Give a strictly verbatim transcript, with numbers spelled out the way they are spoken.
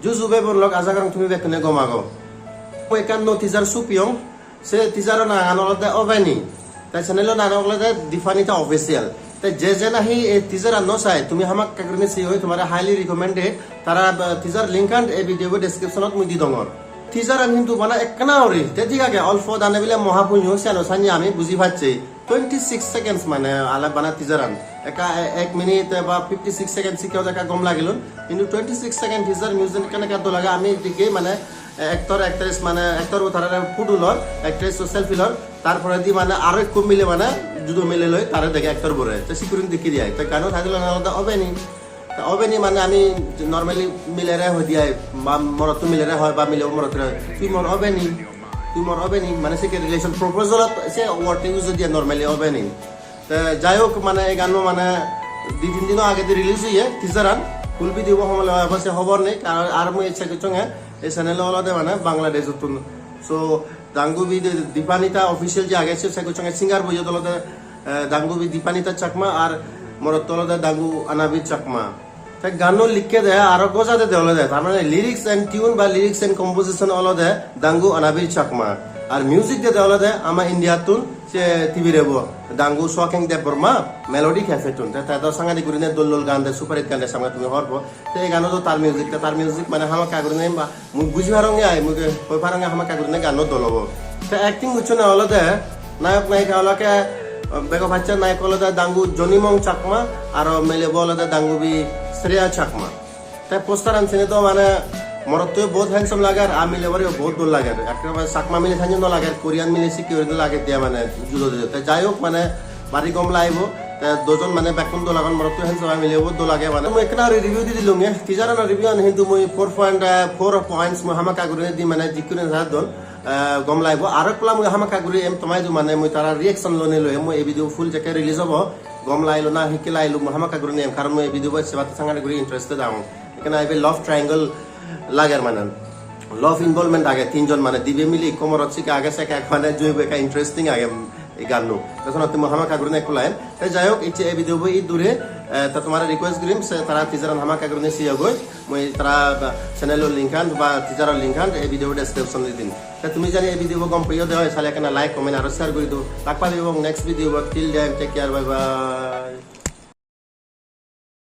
Ju ju bhei bon lok, aja gorong tumi bekkune gom ago. Mui ekkan nuo teaser supiyong, se teaser-o nangan olode Obeni. Te channel-o nangan olode Dipanita Official. Te je je nahi ei teaser-an no sai, tumi hamakkai gurinei sei oi, tomare highly recommended. Tara, uh, teaser link-an ei video description-ot mui di dongor. Teaser-an hintu bana ekkana ori, te thik age, olpo dane bile moha punyo, seno sanye ami buji pacchi. Twenty six seconds mane ale bana teaser-an. Ekka e-, ek minute ba fifty six seconds sikke ekka gom lagilun. Hintu twenty six second teaser music ekkan ekka dol age, ami dikke mane actor actress mane actor bo tarare photo lor, actress o selfie lor, tar poredi mane aro ekko mile mane judo mile loi tare dege actor bore. Te sikkurin dikke di ai. Te gano title olode Obeni. Te Obeni mane ami normally milere hoi di ai, ba morotto milere hoi, ba milebo morotto hoi. Tui mor Obeni, tui mor Obeni, mane sekke relation proposal-ot se word use di ai normally Obeni. Te jai hok, mane ei ganno mane di tin dino agedi release oye teaser-an, full video bo homole oi ebo se hobor nei, karon ar mui ecche gocchonge ei channel olode mane Bangladesh-ottun. So, Dangubi Di-, Dipanita Official je age se, se gocchonge singer bo iyot olode, eh, Dangubi Dipanita Chakma ar morotto olode Dangu Anabir Chakma. Te ganno likke de aro goja de de olode, tar mane lyrics and tune ba lyrics and composition olode Dangu Anabir Chakma. Ar music de de olode ama India-ttun se Tibire bo, Dangu Suakeng Debbarma, Melody Cafe-ttun. Te, te do sangadi gurine dol dol gan de, super hit gan de samne tumi horbo. Te ei gano do tar music, te tar music mane hamakkai gurine ba mui buji paronge ai, mui hoi paronge hamakkai gurine ganno dol obo. Te acting gocchonne olode nayok nayika olake, bego pacche nayok olode Dangu Jonimong Chakma, aro milebo olode Dangubi Shreya Chakma. Te poster-an sine do mane morotto bohut handsome lager, ar milebore bohut dol lager. Ekkere Chakma mile sanyo no lager, Korean mile sikke guri no lager dia mane judo judo. Te jai hok mane bari gom lagibo. Te dojon mane bekkun dol agon, morotto handsome, ar milebo dol age mane. Mui ekkena guri review di dilunge, teaser-ano review-an hintu mui four point four points mui hamakkai guri di mane jikkuri sadon, eh, gom lagibo. Aro ekpala mui hamakkai guri em tomaidu mane mui tara reaction lonei loi mui ei video full jekke release obo. Gom lagilo na hikke lagilo mui hamakkai guri em, karon mui ei video bo sebatte sangare guri interested agong. Ekkena ibe love triangle lager mane. Love involvement age tinjon mane, dibe mile ikko morot sikke age, sekke mane juibo ekka interesting age. Ei ganno. Te sono tumi hamakkai gurine ekko line. Te jai hok, icche ei video bo idure, eh, te tomare request gurim, se tara teaser-an hamakkai gurine siyogoi. Mui tara channel-o link-an ba teaser-o link-an ei video description-ot di dim. Te tumi jodi ei video bo gom peyo de oi, sale ekkena like, comment aro share guri do. Lak pebong next video bo. Till then, take care, bye bye.